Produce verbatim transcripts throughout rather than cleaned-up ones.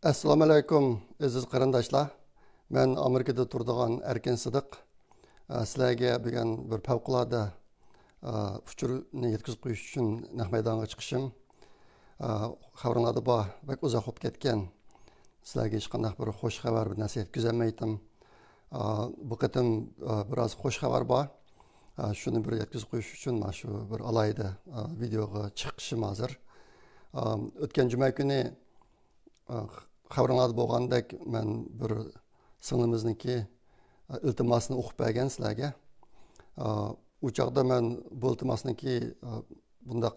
ئەسسالامۇ ئەلەيكۇم، ئەزىز قېرىنداشلار. مەن ئامېرىكىدا تۇرىدىغان ئەركىن سىدىق. ئە، سىلەرگە بۈگۈن بىر پەۋقۇلئاددە، ئە، ئۇچۇرنى يەتكۈزۈپ قويۇش ئۈچۈن نەق مەيدانغا چىقىشىم. ئە، خەۋىرىڭلاردا بار، بەك ئۇزاق بولۇپ كەتكەن. سىلەرگە ھېچقانداق بىر خوش خەۋەر، بىر نەرسە يەتكۈزەلمەيتتىم. ئە، بۇ قېتىم، ئە، بىراز خوش خەۋەر بار. ئە، شۇنى بىر يەتكۈزۈپ قويۇش ئۈچۈن مانا شۇ بىر ئالاھىدە، ئە، ۋىدېئوغا چىقىشىم ھازىر. ئە، ئۆتكەن جۈمە كۈنى ئە، خەۋىرىڭلاردا بولغاندەك، مەن بىر سىڭلىمىزنىڭكى، ئە، ئىلتىماسىنى ئوقۇپ بەرگەن سىلەرگە. ئە، ئۇ چاغدا مەن بۇ ئىلتىماسنىڭكى، ئە، بۇنداق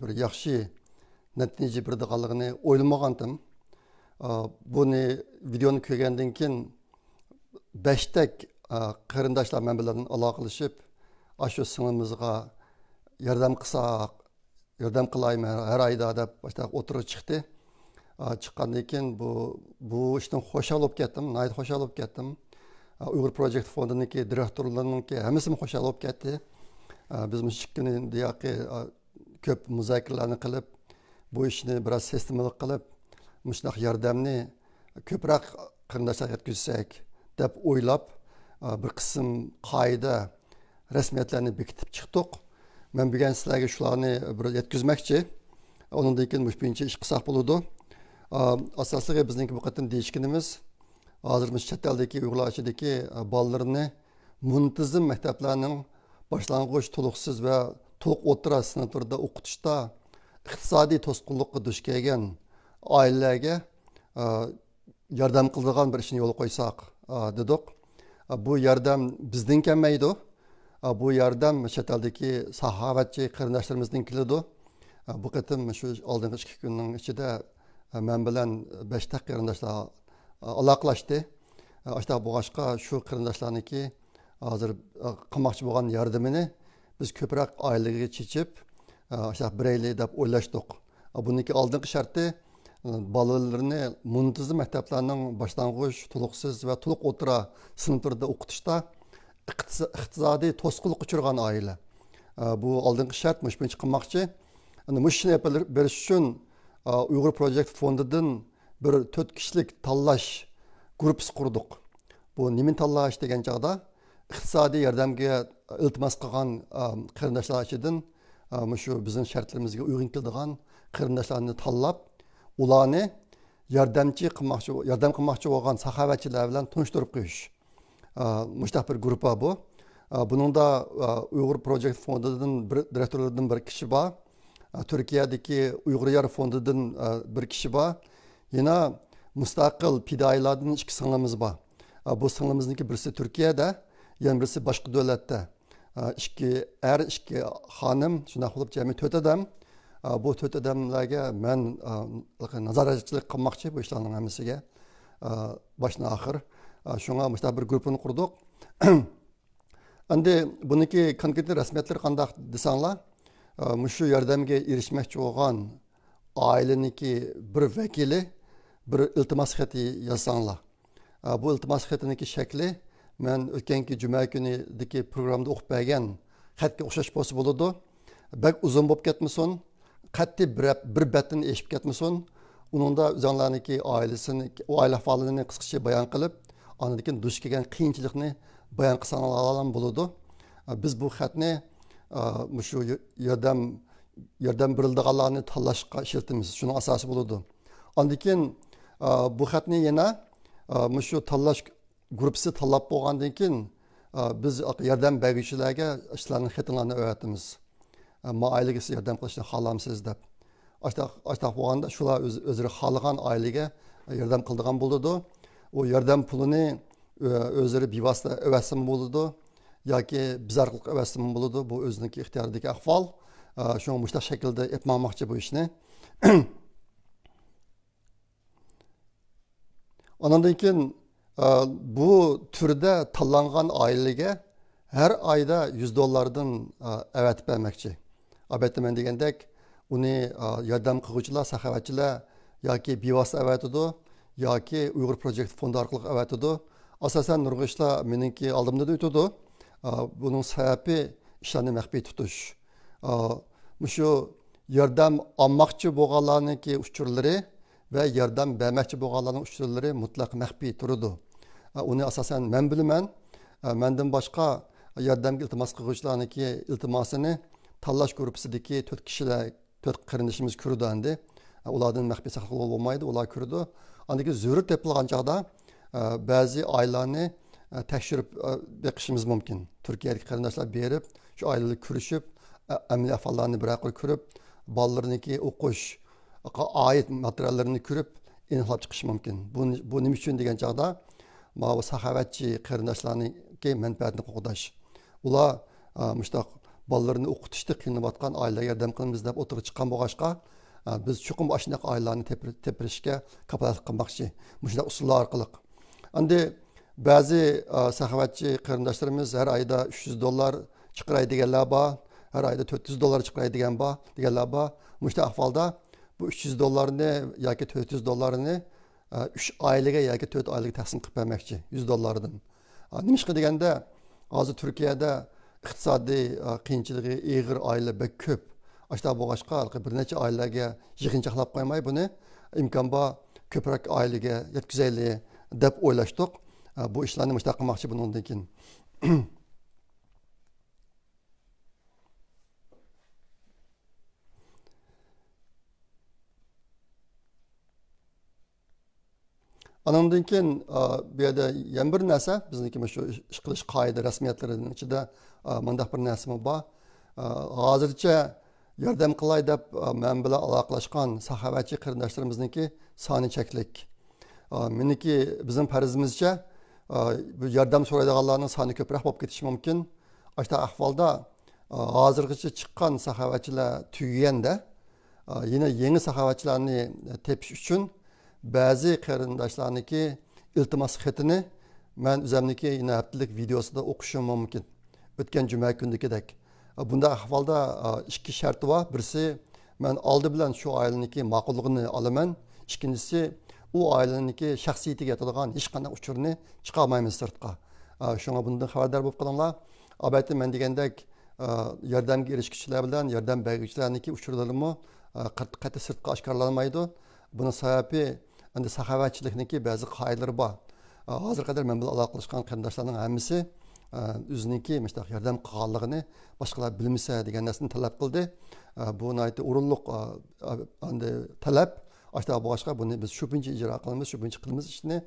بىر ياخشى نەتىجە بېرىدىغانلىقىنى ئويلىمىغانتىم. ئە، بۇنى، ۋىدېئونى كۆرگەندىن كېيىن بەشتەك، ئە، قېرىنداشلار مەن بىلەن ئالاقىلىشىپ، ئاشۇ سىڭلىمىزغا ياردەم قىلساق، ياردەم قىلايمەن ھەر ئايدا دەپ ئاشۇنداق ئوتتۇرىغا چىقتى. ئا، چىققاندىن كېيىن بۇ، بۇ ئىشتىن خۇشال بولۇپ كەتتىم، ناھايىتى خۇشال بولۇپ كەتتىم. ئا، ئۇيغۇر پروجېكت فوندىنىڭكى دىرېكتورلىرىنىڭكى ھەممىسىمۇ خۇشال بولۇپ كەتتى. ئا، بىز مۇشۇ ئىككى كۈندە ياقى، ئا، كۆپ مۇزاكىرىلەرنى قىلىپ، بۇ ئىشنى بىراز سىستېمىلىق قىلىپ، مۇشۇنداق ياردەمنى كۆپرەك قېرىنداشلارغا يەتكۈزسەك دەپ ئويلاپ، ئا، بىر قىسىم قائىدە، رەسمىيەتلەرنى بېكىتىپ چىقتۇق. مەن بۈگۈن سىلەرگە شۇلارنى بىر يەتكۈزمەكچى. ئۇنىڭدىن كېيىن مۇشۇ بويىچە ئىش قىلساق بولىدۇ. ئا، ئاساسلىقى بىزنىڭكى بۇ قېتىم دېيىشكىنىمىز، ھازىر مۇشۇ چەت ئەلدىكى ئۇيغۇرلار ئىچىدىكى، ئا، بالىلىرىنى مۇنتىزىم مەكتەپلەرنىڭ باشلانغۇچ، تولۇقسىز ۋە تولۇق ئوتتۇرا سىنىپلىرىدا ئوقۇتۇشتا ئىقتىسادىي توسقۇنلۇققا دۇچ كەلگەن ئائىلىلەرگە، ئا، ياردەم قىلىدىغان بىر ئىشنى يولغا قويساق، ئا، دېدۇق. ئا، بۇ ياردەم بىزدىن كەلمەيدۇ. ئا، بۇ ياردەم چەت ئەلدىكى ساخاۋەتچى قېرىنداشلىرىمىزدىن كېلىدۇ. ئا، بۇ قېتىم شۇ ئالدىنقى ئىككى كۈننىڭ ئىچىدە، ئا، مەن بىلەن بەشتەك قېرىنداشلار، ئا، ئالاقىلاشتى. ئا، ئاشۇنداق بولغاچقا، شۇ قېرىنداشلارنىڭكى ھازىر، ئا، قىلماقچى بولغان ياردىمىنى بىز كۆپرەك ئائىلىگە چېچىپ، ئا، ئاشۇنداق بېرەيلى دەپ ئويلاشتۇق. ئا، بۇنىڭكى ئالدىنقى شەرتى، ئا، بالىلىرىنى مۇنتىزىم مەكتەپلەرنىڭ باشلانغۇچ، تولۇقسىز ۋە تولۇق ئوتتۇرا سىنىپلىرىدا ئوقۇتۇشتا ئىقتىسا-، ئىقتىسادىي توسقۇنلۇققا ئۇچرىغان ئائىلە. ئا، بۇ ئالدىنقى شەرت، مۇشۇ بويىچە قىلماقچى. ئەنە مۇشۇ ئىشنى ئېلىپ بېرىش ئۈچۈن، ئا، ئۇيغۇر پروجېكت فوندىدىن بىر تۆت كىشىلىك تاللاش گۇرۇپپىسى قۇردۇق. بۇ نېمىنى تاللاش دېگەن چاغدا، ئىقتىسادىي ياردەمگە ئىلتىماس قىلغان، ئا، قېرىنداشلار ئىچىدىن، ئا، مۇشۇ بىزنىڭ شەرتلىرىمىزگە ئۇيغۇن كېلىدىغان قېرىنداشلارنى تاللاپ، ئۇلارنى ياردەمچى قىلماقچى، ياردەم قىلماقچى بولغان ساخاۋەتچىلەر بىلەن تونۇشتۇرۇپ قويۇش. ئا، مۇشۇنداق بىر گۇرۇپپا بۇ. ئا، بۇنىڭدا، ئا، ئۇيغۇر پروجېكت فوندىدىن بىر، دىرېكتورلىرىدىن بىر كىشى بار. ئا، تۈركىيەدىكى ئۇيغۇر يار فوندىدىن، ئا، بىر كىشى بار. يەنە مۇستەقىل پىدائىيلاردىن ئىككى سىڭلىمىز بار. ئا، بۇ سىڭلىمىزنىڭكى بىرسى تۈركىيەدە، يەنە بىرسى باشقا دۆلەتتە. ئا، ئىككى ئەر، ئىككى خانىم، شۇنداق بولۇپ جەمئىي تۆت ئادەم. ئا، بۇ تۆت ئادەملەرگە مەن، ئا، نازارەتچىلىك قىلماقچى بۇ ئىشلارنىڭ ھەممىسىگە. ئا، باشتىن ئاخىر. ئا، شۇڭا مۇشۇنداق بىر گۇرۇپپىنى قۇردۇق. ئەمدى بۇنىڭكى كونكرېت رەسمىيەتلىرى قانداق دېسەڭلار، ئا، مۇشۇ ياردەمگە ئېرىشمەكچى بولغان ئائىلىنىڭكى بىر ۋەكىلى بىر ئىلتىماس خېتى يازساڭلار. ئا، بۇ ئىلتىماس خېتىنىڭكى شەكلى مەن ئۆتكەنكى جۈمە كۈنىدىكى پروگراممىدا ئوقۇپ بەرگەن خەتكە ئوخشاش بولسا بولىدۇ. بەك ئۇزۇن بولۇپ كەتمىسۇن، قەتئىي بىر، بىر بەتتىن ئېشىپ كەتمىسۇن. ئۇنىڭدا ئۆزۈڭلارنىڭكى ئائىلىسىنى، ئۇ ئائىلە ئەھۋالىنى قىسقىچە بايان قىلىپ، ئاندىن كېيىن دۇچ كەلگەن قىيىنچىلىقنى بايان قىلساڭلار بولىدۇ. بىز بۇ خەتنى، ئا، مۇشۇ ياردەم، ياردەم بېرىلىدىغانلارنى تاللاشقا ئىشلىتىمىز. شۇنىڭ ئاساسى بولىدۇ. ئاندىن كېيىن، ئا، بۇ خەتنى يەنە، ئا، مۇشۇ تاللاش گۇرۇپپىسى تاللاپ بولغاندىن كېيىن، ئا، بىز ياردەم بەرگۈچىلەرگە سىلەرنىڭ خېتىڭلارنى ئەۋەتىمىز. ئا، ما ئائىلىگە سىز ياردەم قىلىشنى خالامسىز دەپ. ئاشتاق، ئاشتاق بولغاندا شۇلار ئۆز-، ئۆزلىرى خالىغان ئائىلىگە ياردەم قىلىدىغان بولىدۇ. ئۇ ياردەم پۇلىنى، ئۆ-، ئۆزلىرى بىۋاسىتە ئەۋەتسىمۇ بولىدۇ ياكى بىز ئارقىلىق ئەۋەتسىمۇ بولىدۇ. بۇ ئۆزىنىڭكى ئىختىيارىدىكى ئەھۋال. ئا، شۇڭا مۇشۇنداق شەكىلدە ئېلىپ ماڭماقچى بۇ ئىشنى. ئاناندىن كېيىن، ئا، بۇ تۈردە تاللانغان ئائىلىگە ھەر ئايدا يۈز دوللاردىن، ئا، ئەۋەتىپ بەرمەكچى. ئەلۋەتتە، مەن دېگەندەك، ئۇنى، ئا، ياردەم قىلغۇچىلار، ساخاۋەتچىلەر ياكى بىۋاسىتە ئەۋەتىدۇ، ياكى ئۇيغۇر پروجېكت فوندى ئارقىلىق ئەۋەتىدۇ. ئاساسەن، نۇرغۇن ئىشلار مېنىڭكى ئالدىمدىن ئۆتىدۇ. ئا، بۇنىڭ سەۋەبى ئىشلارنى مەخپىي تۇتۇش. ئا، مۇشۇ ياردەم ئالماقچى بولغانلارنىڭكى ئۇچۇرلىرى ۋە ياردەم بەرمەكچى بولغانلارنىڭ ئۇچۇرلىرى مۇتلەق مەخپىي تۇرىدۇ. ئۇنى ئاساسەن مەن بىلىمەن. مەندىن باشقا ياردەمگە ئىلتىماس قىلغۇچىلارنىڭكى ئىلتىماسىنى تاللاش گۇرۇپپىسىدىكى تۆت كىشىلەر، تۆت قېرىندىشىمىز كۆرىدۇ ئەمدى. ئۇلاردىن مەخپىي ساقلىغىلى بولمايدۇ، ئۇلار كۆرىدۇ. ئاندىن كېيىن زۆرۈر تېپىلغان چاغدا، بەزى ئائىلىلەرنى تەكشۈرۈپ بېقىشىمىز مۇمكىن. تۈركىيەدىكى قېرىنداشلار بېرىپ، شۇ ئائىلىلەر كۆرۈشۈپ، ئەمەلىي ئەھۋاللارنى بىرەر قېتىم كۆرۈپ، بالىلىرىنىڭكى ئوقۇشقا ئائىت ماتېرىياللىرىنى كۆرۈپ، ئېنىقلاپ چىقىشى مۇمكىن. بۇ، بۇ نېمە ئۈچۈن دېگەن چاغدا، ماۋۇ ساخاۋەتچى قېرىنداشلارنىڭكى مەنپەئەتىنى قوغداش. ئۇلار، ئە، مۇشۇنداق بالىلىرىنى ئوقۇتۇشتا قىينىلىۋاتقان ئائىلىلەرگە ياردەم قىلىمىز دەپ ئوتتۇرىغا چىققان بولغاچقا، ئە، بىز چوقۇم ئاشۇنداق ئائىلىلەرنى تېپىر-، تېپىرىشكە كاپالەتلىك قىلماقچى. مۇشۇنداق ئۇسۇللار ئارقىلىق. ئەمدى بەزى، ئە، ساخاۋەتچى قېرىنداشلىرىمىز ھەر ئايدا ئۈچ يۈز دوللار چىقىراي دېگەنلەر بار، ھەر ئايدا تۆت يۈز دوللار چىقىراي دېگەن بار، دېگەنلەر بار. مۇشۇنداق ئەھۋالدا بۇ ئۈچ يۈز دوللارنى ياكى تۆت يۈز دوللارنى ئۈچ ئائىلىگە ياكى تۆت ئائىلىگە تەقسىم قىلىپ بەرمەكچى، يۈز دوللاردىن. نېمىشقا دېگەندە، ھازىر تۈركىيەدە ئىقتىسادىي قىيىنچىلىقى ئېغىر ئائىلە بەك كۆپ. ئاشۇنداق بولغاچقا، بىر نەچچە ئائىلىلەرگە يىغىنچاقلاپ قويماي، بۇنى ئىمكان بار كۆپرەك ئائىلىگە يەتكۈزەيلى دەپ ئويلاشتۇق. بۇ ئىشلارنى مۇشۇنداق قىلماقچى بۇنىڭدىن كېيىن. ئانىڭدىن كېيىن، ئا، بۇ يەردە يەنە بىر نەرسە، بىزنىڭكى مۇشۇ ئىش قىلىش قائىدە رەسمىيەتلىرىنىڭ ئىچىدە، ئا، مۇنداق بىر نەرسىمۇ بار. ئا، ھازىرچە ياردەم قىلاي دەپ، ئا، مەن بىلەن ئالاقىلەشكەن ساخاۋەتچى قېرىنداشلىرىمىزنىڭكى سانى چەكلىك. ئا، مېنىڭكى، بىزنىڭ پەرىزىمىزچە، ئا، بۇ ياردەم سورايدىغانلارنىڭ سانى كۆپرەك بولۇپ كېتىشى مۇمكىن. ئاشۇنداق ئەھۋالدا، ئا، ھازىرغىچە چىققان ساخاۋەتچىلەر تۈگىگەندە، ئا، يەنە يېڭى ساخاۋەتچىلەرنى تېپىش ئۈچۈن بەزى قېرىنداشلارنىڭكى ئىلتىماس خېتىنى مەن ئۆزەمنىڭكى يەنە ھەپتىلىك ۋىدېئوسىدا ئوقۇشۇم مۇمكىن. ئۆتكەن جۈمە كۈنىدىكىدەك. ئا، بۇنداق ئەھۋالدا، ئا، ئىككى شەرتى بار. بىرسى، مەن ئالدى بىلەن شۇ ئائىلىنىڭكى ماقۇللۇقىنى ئالىمەن. ئىككىنچىسى، ئۇ ئائىلىنىڭكى شەخسىيىتىگە ياتىدىغان ھېچقانداق ئۇچۇرنى چىقارمايمىز سىرتقا. ئا، شۇڭا بۇندىن خەۋەردار بولۇپ قېلىڭلار. ئەلۋەتتە، مەن دېگەندەك، ئا، ياردەمگە ئېرىشكۈچىلەر بىلەن ياردەم بەرگۈچىلەرنىڭكى ئۇچۇرلىرىمۇ، ئا، قەت-، قەتئىي سىرتقا ئاشكارىلانمايدۇ. بۇنىڭ سەۋەبى، ئەمدى ساخاۋەتچىلىكنىڭكى بەزى قائىدىلىرى بار. ئا، ھازىرغا قەدەر مەن بىلەن ئالاقىلەشكەن قېرىنداشلارنىڭ ھەممىسى، ئا، ئۆزىنىڭكى مۇشۇنداق ياردەم قىلغانلىقىنى باشقىلار بىلمىسە دېگەن نەرسىنى تەلەپ قىلدى. ئا، بۇ ناھايىتى ئورۇنلۇق، ئا، ئا، ئەمدى تەلەپ. ئاشۇنداق بولغاچقا، بۇنى بىز شۇ بويىچە ئىجرا قىلىمىز، شۇ بويىچە قىلىمىز ئىشنى.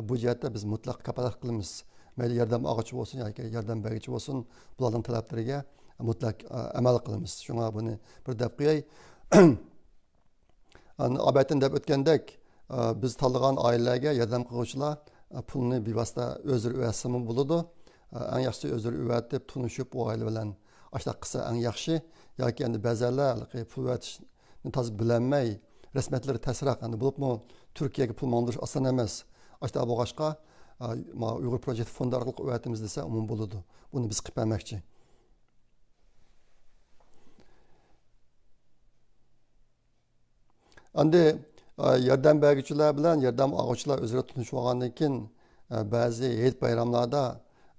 بۇ جەھەتتە بىز مۇتلەق كاپالەت قىلىمىز. مەيلى ياردەم ئالغۇچى بولسۇن ياكى ياردەم بەرگۈچى بولسۇن، بۇلارنىڭ تەلەپلىرىگە مۇتلەق، ئا، ئەمەل قىلىمىز. شۇڭا بۇنى بىر دەپ قوياي. ئەن-، ئابەتتىن دەپ ئۆتكەندەك، ئا، بىز تاللىغان ئائىلىلەرگە ياردەم قىلغۇچىلار، ئا، پۇلنى بىۋاسىتە ئۆزلىرى ئەۋەتسىمۇ بولىدۇ. ئا، ئەڭ ياخشىسى ئۆزلىرى ئەۋەتىپ، تونۇشۇپ، ئۇ ئائىلە بىلەن ئاشۇنداق قىلسا ئەڭ ياخشى. ياكى ئەمدى بەزەنلەر ھېلىقى پۇل ئەۋەتىشنى تازا بىلەلمەي، رەسمىيەتلىرى تەسرەق، ئەمدى بولۇپمۇ تۈركىيەگە پۇل ماڭدۇرۇش ئاسان ئەمەس. ئاشۇنداق بولغاچقا، ئا، ما ئۇيغۇر پروجېكت فوندى ئارقىلىق ئەۋەتىمىز دېسە ئومۇمەن بولىدۇ. بۇنى بىز قىلىپ بەرمەكچى. ئەمدى، ئە، ياردەم بەرگۈچىلەر بىلەن ياردەم ئالغۇچىلار ئۆزئارا تونۇشۇۋالغاندىن كېيىن، ئە، بەزى ھېيت بايراملاردا،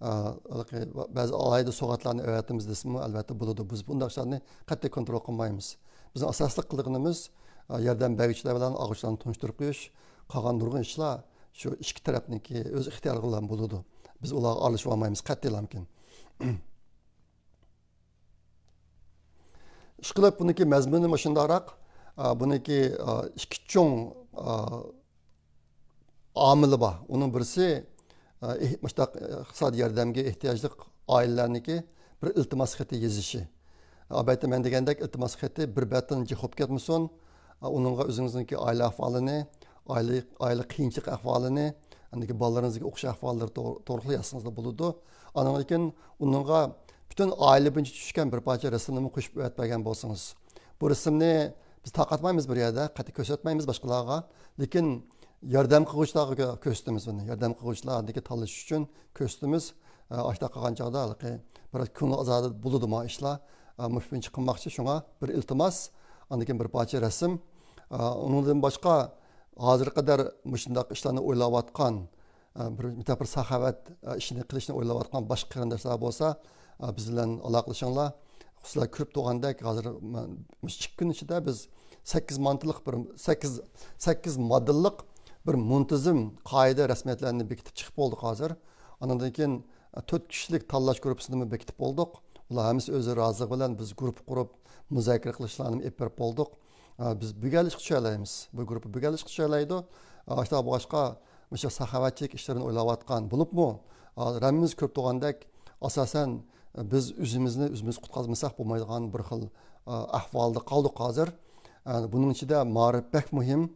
ئە، ھېلىقى بەزى ئالاھىدە سوۋغاتلارنى ئەۋەتىمىز دېسىمۇ، ئەلۋەتتە بولىدۇ. بىز بۇنداق ئىشلارنى قەتئىي كونترول قىلمايمىز. بىزنىڭ ئاساسلىق قىلىدىغىنىمىز، ئە، ياردەم بەرگۈچىلەر بىلەن ئالغۇچىلارنى تونۇشتۇرۇپ قويۇش. قالغان نۇرغۇن ئىشلار شۇ ئىككى تەرەپنىڭكى ئۆز ئىختىيارى بىلەن بولىدۇ. بىز ئۇلارغا ئارىلىشىۋالمايمىز قەتئىيلا مۇمكىن. ئىشقىلىپ، بۇنىڭكى مەزمۇنى مۇشۇنداقراق. ئا، بۇنىڭكى، ئا، ئىككى چوڭ، ئا، ئامىلى بار. ئۇنىڭ بىرسى، ئا، ئېھ-، مۇشۇنداق ئىقتىسادىي ياردەمگە ئېھتىياجلىق ئائىلىلەرنىڭكى بىر ئىلتىماس خېتى يېزىشى. ئەلۋەتتە، مەن دېگەندەك ئىلتىماس خېتى بىر بەتتىن جىق بولۇپ كەتمىسۇن. ئۇنىڭغا ئۆزىڭىزنىڭكى ئائىلە ئەھۋالىنى، ئائىلە، ئائىلە قىيىنچىلىق ئەھۋالىنى، ئاندىكى بالىلىرىڭىزدىكى ئوقۇش ئەھۋاللىرى توغ-، توغرىلىق يازسىڭىزلا بولىدۇ. ئاندىن كېيىن ئۇنىڭغا پۈتۈن ئائىلە بويىچە چۈشكەن بىر پارچە رەسىمنىمۇ قوشۇپ ئەۋەتىپ بەرگەن بولسىڭىز. بۇ رەسىمنى بىز تارقاتمايمىز بىر يەردە، قەتئىي كۆرسەتمەيمىز باشقىلارغا. لېكىن ياردەم قىلغۇچىلارغا كۆ-، كۆرسىتىمىز بۇنى. ياردەم قىلغۇچىلار ئاندىكى تاللىشى ئۈچۈن كۆرسىتىمىز. ئاشۇنداق قىلغان چاغدا ھېلىقى بىراز كۆڭلى ئازادە بولىدۇ ما ئىشلار. مۇشۇ بويىچە قىلماقچى، شۇڭا بىر ئىلتىماس، ئاندىن كېيىن بىر پارچە رەسىم. ئۇنىڭدىن باشقا، ھازىرغا قەدەر مۇشۇنداق ئىشلارنى ئويلاۋاتقان، بىر، بىر ساخاۋەت ئىشىنى قىلىشنى ئويلاۋاتقان باشقا قېرىنداشلار بولسا، بىز بىلەن ئالاقىلىشىڭلار. سىلەر كۆرۈپ تۇرغاندەك، ھازىر مۇشۇ ئىككى كۈن ئىچىدە بىز سەككىز مانتىلىق بىر سەككىز سەككىز ماددىلىق بىر مۇنتىزىم قائىدە رەسمىيەتلەرنى بېكىتىپ چىقىپ بولدۇق ھازىر. ئانىڭدىن كېيىن تۆت كىشىلىك تاللاش گۇرۇپپىسىنىمۇ بېكىتىپ بولدۇق. ئۇلار ھەممىسى ئۆزى رازىلىقى بىلەن بىز گۇرۇپپا قۇرۇپ، مۇزاكىرە قىلىشلارنى ئېلىپ بېرىپ بولدۇق. بىز بىر ئىشقا چۈشەلەيمىز. بۇ گۇرۇپپا بىر ئىشقا چۈشەلەيدۇ. شۇنداق بولغاچقا، مۇشۇ ساخاۋەتچىلىك ئىشلىرىنى ئويلاۋاتقان بولۇپمۇ، ھەممىمىز كۆرۈپ تۇرغاندەك، ئاساسەن، بىز ئۆزىمىزنى ئۆزىمىز قۇتقۇزمىساق بولمايدىغان بىر خىل ئەھۋالدا قالدۇق ھازىر. بۇنىڭ ئىچىدە مائارىپ بەك مۇھىم.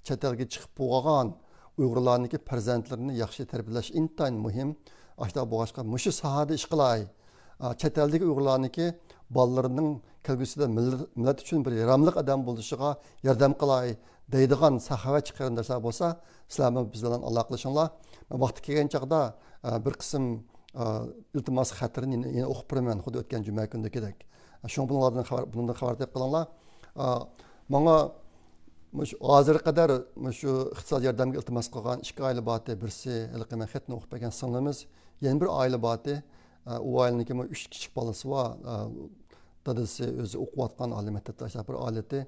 چەت ئەلگە چىقىپ بولغان ئۇيغۇرلارنىڭكى پەرزەنتلىرىنى ياخشى تەربىيەلەش ئىنتايىن مۇھىم. ئاشۇنداق بولغاچقا، مۇشۇ ساھەدە ئىش قىلاي. چەت ئەلدىكى ئۇيغۇرلارنىڭكى بالىلىرىنىڭ كەلگۈسىدە مىللەت، مىللەت ئۈچۈن بىر ياراملىق ئادەم بولۇشىغا ياردەم قىلاي دەيدىغان ساخاۋەتچى قېرىنداشلار بولسا، سىلەرمۇ بىز بىلەن ئالاقىلىشىڭلار. ۋاقتى كەلگەن چاغدا بىر قىسىم ئىلتىماس خەتلىرىنى يەنە، يەنە ئوقۇپ بېرىمەن، خۇددى ئۆتكەن جۈمە كۈنىدىكىدەك. شۇڭا بۇنىڭلاردىن خەۋەر، بۇنىڭدىن خەۋەر تېپىپ قېلىڭلار. ماڭا مۇشۇ ھازىرغا قەدەر مۇشۇ ئىقتىسادىي ياردەمگە ئىلتىماس قىلغان ئىككى ئائىلە بارتى. بىرسى ھېلىقى مەن خەتنى ئوقۇپ بەرگەن سىڭلىمىز، يەنە بىر ئائىلە بارتى. ئۇ ئائىلىنىڭكىمۇ ئۈچ كىچىك بالىسى بار. دادىسى ئۆزى ئوقۇۋاتقان ئالىي مەكتەپتە ئاشۇنداق بىر ئائىلە ئىدى.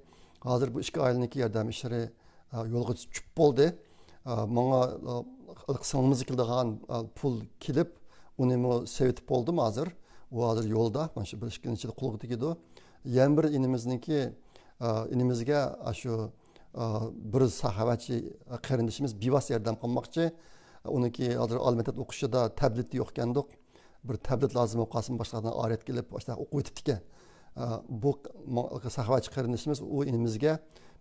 ھازىر بۇ ئىككى ئائىلىنىڭكى ياردەم ئىشلىرى يولغا چۈشۈپ بولدى. ماڭا سىڭلىمىز كېلىدىغان پۇل كېلىپ، ئۇنىمۇ سېلىۋېتىپ بولدۇم ھازىر. ئۇ ھازىر يولدا، مانا شۇ بىر ئىككى كۈن ئىچىدە قولغا تېگىدۇ. يەنە بىر ئىنىمىزنىڭكى، ئىنىمىزگە شۇ بىر ساخاۋەتچى قېرىندىشىمىز بىۋاسىتە ياردەم قىلماقچى. ئۇنىڭكى ھازىر ئالىي مەكتەپتە ئوقۇشىدا تابلېتى يوق ئىكەندۇق. بىر تابلېت لازىم بولۇپ قالسىمۇ باشقىلاردىن ئارىيەتكە ئېلىپ، ئاشۇنداق ئوقۇۋېتىپتىكەن. بۇ ساخاۋەتچى قېرىندىشىمىز ئۇ ئىنىمىزگە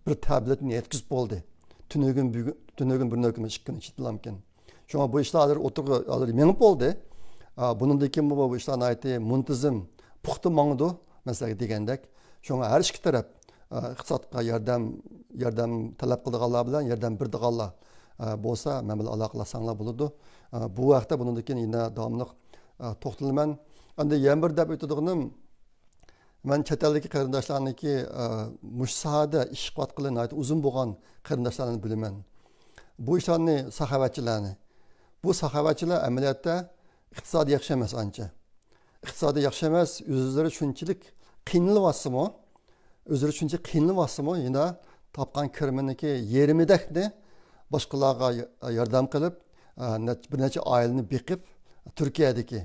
بىر تابلېتنى يەتكۈزۈپ بولدى. تۈنۈگۈن، بۈگۈن، تۈنۈگۈن بىر نۆكىمىز ئىككى كۈن ئىچىدىلامكەن. شۇڭا بۇ ئىشلار ھازىر ئوتتۇرىغا ھازىر مېڭىپ بولدى. بۇنىڭدىن كېيىن بۇ، بۇ ئىشلار ناھايىتى مۇنتىزىم، پۇختا ماڭىدۇ. مەن سىلەرگە دېگەندەك. شۇڭا ھەر ئىككى تەرەپ، ئىقتىسادقا ياردەم، ياردەم تەلەپ قىلىدىغانلار بىلەن ياردەم بېرىدىغانلار بولسا، مەن بىلەن ئالاقىلەشسەڭلار بولىدۇ. بۇ ھەقتە بۇنىڭدىن كېيىن يەنە داۋاملىق توختىلىمەن. ئەمدى يەنە بىر دەپ ئۆتىدىغىنىم، مەن چەت ئەلدىكى قېرىنداشلارنىڭكى، ئە، مۇشۇ ساھەدە ئىش قىلىۋاتقىلى ناھايىتى ئۇزۇن بولغان قېرىنداشلارنى بىلىمەن. بۇ ئىشلارنى، ساخاۋەتچىلەرنى، بۇ ساخاۋەتچىلەر ئەمەلىيەتتە ئىقتىسادى ياخشى ئەمەس ئانچە. ئىقتىسادى ياخشى ئەمەس، ئۆزلىرى شۇنچىلىك قىينىلىۋاتسىمۇ، ئۆزلىرى شۇنچە قىينىلىۋاتسىمۇ، يەنە تاپقان كىرىمىنىڭكى يېرىمىدەكنى باشقىلارغا ياردەم قىلىپ، ئە، نەچ-، بىر نەچچە ئائىلىنى بېقىپ، تۈركىيەدىكى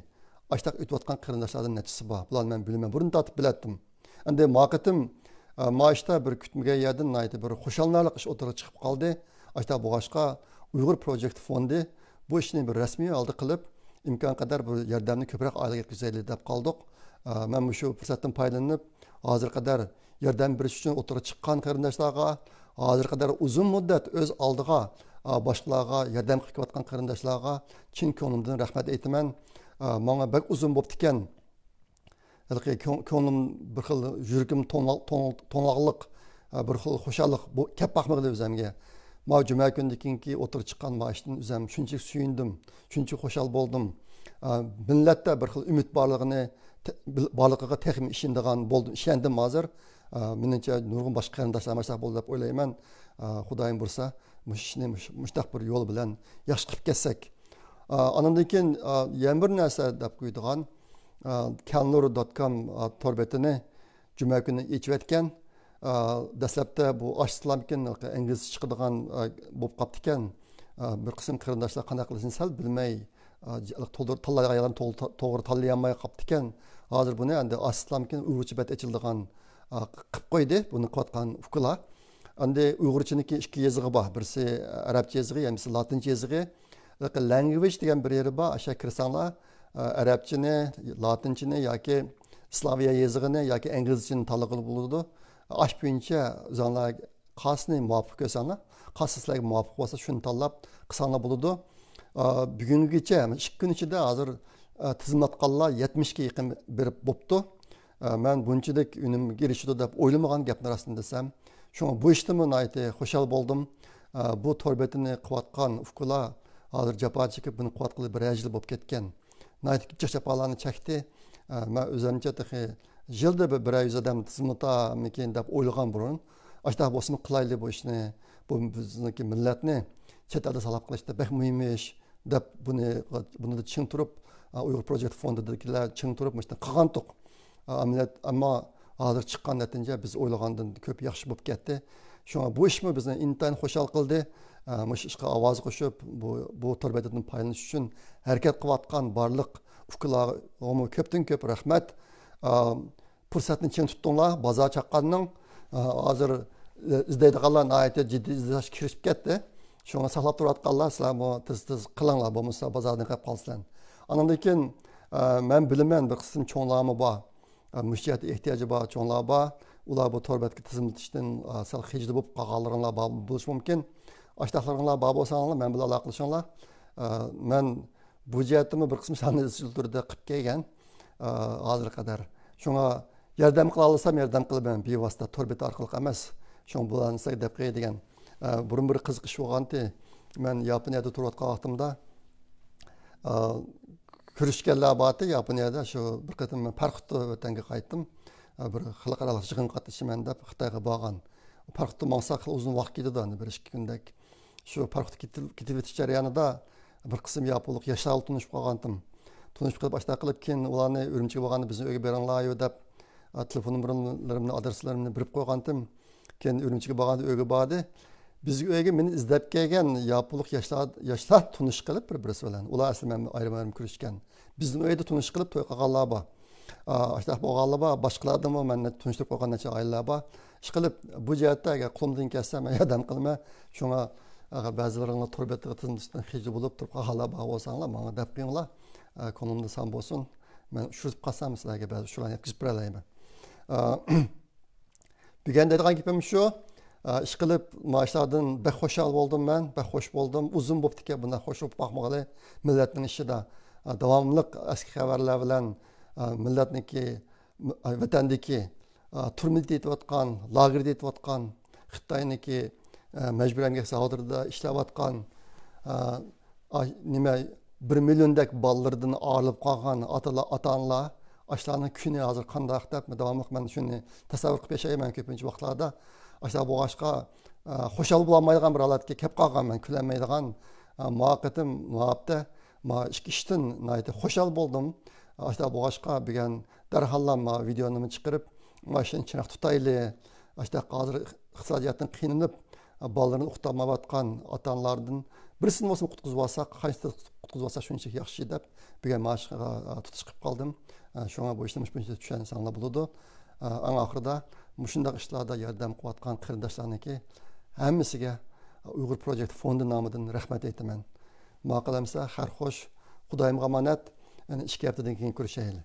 ئاشتاق ئۆتۈۋاتقان قېرىنداشلاردىن نەچچىسى بار. بۇلارنى مەن بىلىمەن، بۇرۇن تارتىپ بىلەتتىم. ئەمدى ما قېتىم، ئە، ما ئىشتا بىر كۈتمىگەن يەردىن ناھايىتى بىر خۇشاللىنارلىق ئىش ئوتتۇرىغا چىقىپ قالدى. ئاشتاق بولغاچقا، ئۇيغۇر پروجېكت فوندى بۇ ئىشنى بىر رەسمىي ھالدا قىلىپ، ئىمكان قەدەر بۇ ياردەمنى كۆپرەك ئائىلىگە يەتكۈزەيلى دەپ قالدۇق. ئە، مەن مۇشۇ پۇرسەتتىن پايدىلىنىپ، ھازىرغا قەدەر ياردەم بېرىش ئۈچۈن ئوتتۇرىغا چىققان قېرىنداشلارغا، ھازىرغا قەدەر ئۇزۇن مۇددەت ئۆز ئالدىغا، ئا، باشقىلارغا ياردەم قىلىپ كېلىۋاتقان قېرىنداشلارغا چىن كۆڭلۈمدىن رەھمەت ئېيتىمەن. ئا، ماڭا بەك ئۇزۇن بوپتىكەن. ھېلىقى كۆڭ-، كۆڭلۈم بىر خىل، يۈرىكىم توڭلا-، توڭ-، توڭلاقلىق، ئا، بىر خىل خۇشاللىق بۇ، كەپ باقمىغىلى ئۆزەمگە. ما جۈمە كۈندىكىنكى ئوتتۇرىغا چىققان ما ئىشتىن ئۆزەم شۇنچىلىك سۆيۈندۈم، شۇنچىلىك خۇشال بولدۇم. ئا، مىللەتتە بىر خىل ئۈمىد بارلىقىنى، ت-، بىل-، بارلىقىغا تېخىمۇ ئىشىنىدىغان بولدۇم، ئىشەندىم ھازىر. ئا، مېنىڭچە نۇرغۇن باشقا قېرىنداشلار مۇشۇنداق بولىدۇ دەپ ئويلايمەن. ئا، خۇدايىم بۇيرۇسا، مۇشۇ ئىشنى مۇش-، مۇشۇنداق بىر يول بىلەن ياخشى قىلىپ كەتسەك. ئا، ئانىڭدىن كېيىن، ئا، يەنە بىر نەرسە دەپ قويىدىغان، ئا، كەلنۇر دوت كوم، ئا، تور بېتىنى جۈمە كۈنى ئېچىۋەتكەن. ئا، دەسلەپتە بۇ ئاچسىلامكىن ئىنگلىزچە چىقىدىغان، ئا، بولۇپ قاپتىكەن. ئا، بىر قىسىم قېرىنداشلار قانداق قىلىشنى سەل بىلمەي، ئا، ج-، تولدۇر-، تاللايدىغان يەرلەرنى تول-، تو-، توغرا تاللىيالماي قاپتىكەن. ھازىر بۇنى ئەمدى ئاچسىلامكىن ئۇيغۇرچە بەت ئېچىلىدىغان، ئا، ق-، قىلىپ قويدى. بۇنى قىلىۋاتقان ئۇكىلار. ئەمدى ئۇيغۇرچىنىڭكى ئىككى يېزىقى بار. بىرسى ئەرەبچە يېزىقى، يەنىسى لاتىنچە يېزىقى. لېكىن لەنگۋېج دېگەن بىر يېرى بار. ئاشۇ كىرسەڭلار، ئە، ئەرەبچىنى، لاتىنچىنى ياكى سلاۋىيە يېزىقىنى ياكى ئىنگلىزچىنى تاللىغىلى بولىدۇ. ئاش بويىچە ئۆزۈڭلار قايسىنى مۇۋاپىق كۆرسەڭلار، قايسى سىلەرگە مۇۋاپىق بولسا، شۇنى تاللاپ قىلساڭلار بولىدۇ. ئا، بۈگۈنگىچە، ئىككى كۈن ئىچىدە ھازىر، ئا، تىزىملاتقانلار يەتمىشكە يېقىن بېرىپ بوپتۇ. ئا، مەن بۇنچىلىك ئۈنۈمگە ئېرىشىدۇ دەپ ئويلىمىغان گەپنى راستىنى دېسەم. شۇڭا بۇ ئىشتىنمۇ ناھايىتى خۇشال بولدۇم. ئا، بۇ تور بېتىنى قىلىۋاتقان ئۇكىلار ھازىر جاپا چېكىپ بۇنى قىلىۋاتقىلى بىر يىل بولۇپ كەتكەن. ناھايىتى جىق جاپالارنى چەكتى. ئە، مەن ئۆزۈمچە تېخى يىلدا بىر، بىرەر يۈز ئادەم تىزىملىتارمىكىن دەپ ئويلىغان بۇرۇن. ئاشۇنداق بولسىمۇ قىلايلى بۇ ئىشنى. بۇ بىزنىڭكى مىللەتنى چەت ئەلدە ساقلاپ قېلىشتا بەك مۇھىم ئىش دەپ بۇنى، بۇنى چىڭ تۇرۇپ، ئە، ئۇيغۇر پروجېكت فوندىدىكىلەر چىڭ تۇرۇپ مۇشۇنداق قىلغانتۇق. ئە، ئەمەلىيەت، ئەمما ھازىر چىققان نەتىجە بىز ئويلىغاندىن كۆپ ياخشى بولۇپ كەتتى. شۇڭا بۇ ئىشمۇ بىزنى ئىنتايىن خۇشال قىلدى. ئە، مۇشۇ ئىشقا ئاۋاز قوشۇپ، بۇ، بۇ تور بېتىدىن پايدىلىنىش ئۈچۈن ھەرىكەت قىلىۋاتقان بارلىق ئۇكىلارغىمۇ كۆپتىن كۆپ رەھمەت. ئە، پۇرسەتنى چىڭ تۇتتۇڭلار، بازار چاققاننىڭ. ئە، ھازىر، ئە، ئىزدەيدىغانلار ناھايىتى جىددىي ئىزدەشكە كىرىشىپ كەتتى. شۇڭا ساقلاپ تۇرۇۋاتقانلار، سىلەرمۇ تېز-تېز قىلىڭلار، بولمىسا بازاردىن قېلىپ قالىسىلەر. ئانىڭدىن كېيىن، ئە، مەن بىلىمەن، بىر قىسىم چوڭلارمۇ بار. ئە، مۇشۇ جەھەتتە ئېھتىياجى بار چوڭلار بار. ئۇلار بۇ تور بەتكە تىزىملىتىشتىن، ئە، سەل خىجىل بولۇپ قالغانلىرىڭلار بار بولۇشى مۇمكىن. ئاشۇنداقلىرىڭلار بار بولساڭلار، مەن بىلەن ئالاقىلىشىڭلار. ئە، مەن بۇ جەھەتتىمۇ بىر قىسىم ئىشلارنى ئىزچىل تۈردە قىلىپ كەلگەن، ئە، ھازىرغا قەدەر. شۇڭا ياردەم قىلالىسام ياردەم قىلىمەن، بىۋاسىتە تور بېتى ئارقىلىق ئەمەس. شۇڭا بۇلارنى سىلەرگە دەپ قوياي دېگەن. ئە، بۇرۇن بىر قىزىق ئىش بولغانتى. مەن ياپونىيەدە تۇرۇۋاتقان ۋاقتىمدا، ئە، كۆرۈشكەنلەر بارتى ياپونىيەدە. شۇ بىر قېتىم مەن پەرقۇتتا ۋەتەنگە قايتتىم. ئە، بىر خەلقئارالىق يىغىنغا قاتنىشىمەن دەپ خىتايغا بارغان. پەرقۇتتا ماڭسا خېلى ئۇزۇن ۋاقىت كېتىدۇ، ئەنە بىر ئىككى كۈندەك. شۇ پەرقۇتتا كېتىپ، كېتىۋېتىش جەريانىدا بىر قىسىم ياپونلۇق ياشلار بىلەن تونۇشۇپ قالغانتىم. تونۇشۇپ قېلىپ، ئاشۇنداق قىلىپ، كېيىن ئۇلارنى ئۈرۈمچىگە بارغاندا بىزنىڭ ئۆيگە بېرىڭلار دەپ، ئا، تېلېفون نومۇرلىرىمنى، ئادرېسلىرىمنى بېرىپ قويغانتىم. كېيىن ئۈرۈمچىگە بارغاندا ئۆيگە باردى. بىزنىڭ ئۆيگە مېنى ئىزدەپ كەلگەن ياپونلۇق ياشلار، ياشلار تونۇش قىلىپ بىر-، بىرسى بىلەن. ئۇلار ئەسلى مەن بىلەن ئايرىم-ئايرىم كۆرۈشكەن. بىزنىڭ ئۆيدە تونۇش قىلىپ توي قىلغانلار بار. ئا، ئاشۇنداق بولغانلار بار. باشقىلاردىنمۇ مەننى تونۇشتۇرۇپ قويغان نەچچە ئائىلىلەر بار. ئىشقىلىپ، بۇ جەھەتتە ئەگەر قولۇمدىن كەلسە، مەن ياردەم قىلىمەن. شۇڭا، ئەگەر بەزىلىرىڭلار تور بېتىغا تىزىملىتىشتىن خىجىل بولۇپ تۇرۇپ قالغانلار بار بولساڭلار، ماڭا دەپ قويۇڭلار. ئە، كۆڭلۈمدە سان بولسۇن. مەن ئۇچرىتىپ قالسام، سىلەرگە بەزى ئۇچۇرلارنى يەتكۈزۈپ بېرەلەيمەن. ئە، بۈگۈن دەيدىغان گېپىم شۇ. ئە، ئىشقىلىپ، مانا شۇلاردىن بەك خۇشال بولدۇم مەن، بەك خۇش بولدۇم. ئۇزۇن بوپتىكەن بۇنداق خۇش بولۇپ باقمىغىلى مىللەتنىڭ ئىشىدا. ئە، داۋاملىق ئەسكى خەۋەرلەر بىلەن، ئە، مىللەتنىڭكى، ئە، ۋەتەندىكى، ئە، تۈرمىدە يېتىۋاتقان، لاگېردا يېتىۋاتقان، خىتاينىڭكى، ئە، مەجبۇرىي ئەمگەك زاۋۇتىدا ئىشلەۋاتقان، ئە، ئاي، نېمە، بىر مىليوندەك بالىلىرىدىن ئايرىلىپ قالغان ئاتا-، ئاتا-ئانىلار، ئاشۇلارنىڭ كۈنى ھازىر قانداق دەپ، داۋاملىق مەن شۇنى تەسەۋۋۇر قىلىپ ياشايمەن كۆپىنچە ۋاقىتلاردا. ئاشۇنداق بولغاچقا، ئە، خۇشال بولالمايدىغان بىر ھالەتكە كەپ قالغان مەن، كۈلەلمەيدىغان. ئە، ماڭا قېتىم، ماڭا ھەپتە، مانا ئىككى ئىشتىن ناھايىتى خۇشال بولدۇم. ئاشۇنداق بولغاچقا، بۈگۈن دەرھاللا مانا ۋىدېونىمۇ چىقىرىپ، مانا شۇنى چىراغ تۇتايلى. ئاشۇنداق ھازىر ئىقتىسادىياتتىن قىينىلىپ، بالىلىرىنى ئوقۇتالمايۋاتقان ئاتا-ئانىلاردىن بىرسىنى بولسىمۇ قۇتقۇزۇۋالساق، قايسىنى قۇتقۇزۇۋالساق شۇنچە ياخشى دەپ، بۈگۈن مانا شۇغا تۇتۇش قىلىپ قالدىم. شۇڭا بۇ ئىشنى مۇشۇ بويىچە چۈشەنسەڭلار بولىدۇ. ئەڭ ئاخىرىدا مۇشۇنداق ئىشلاردا ياردەم قىلىۋاتقان قېرىنداشلارنىڭكى ھەممىسىگە ئۇيغۇر پروجېكت فوندى نامىدىن رەھمەت ئېيتىمەن. ماقۇل ئەمسە، خەير خوش، خۇدايىمغا ئامانەت. يەنە ئىككى ھەپتىدىن كېيىن كۆرۈشەيلى.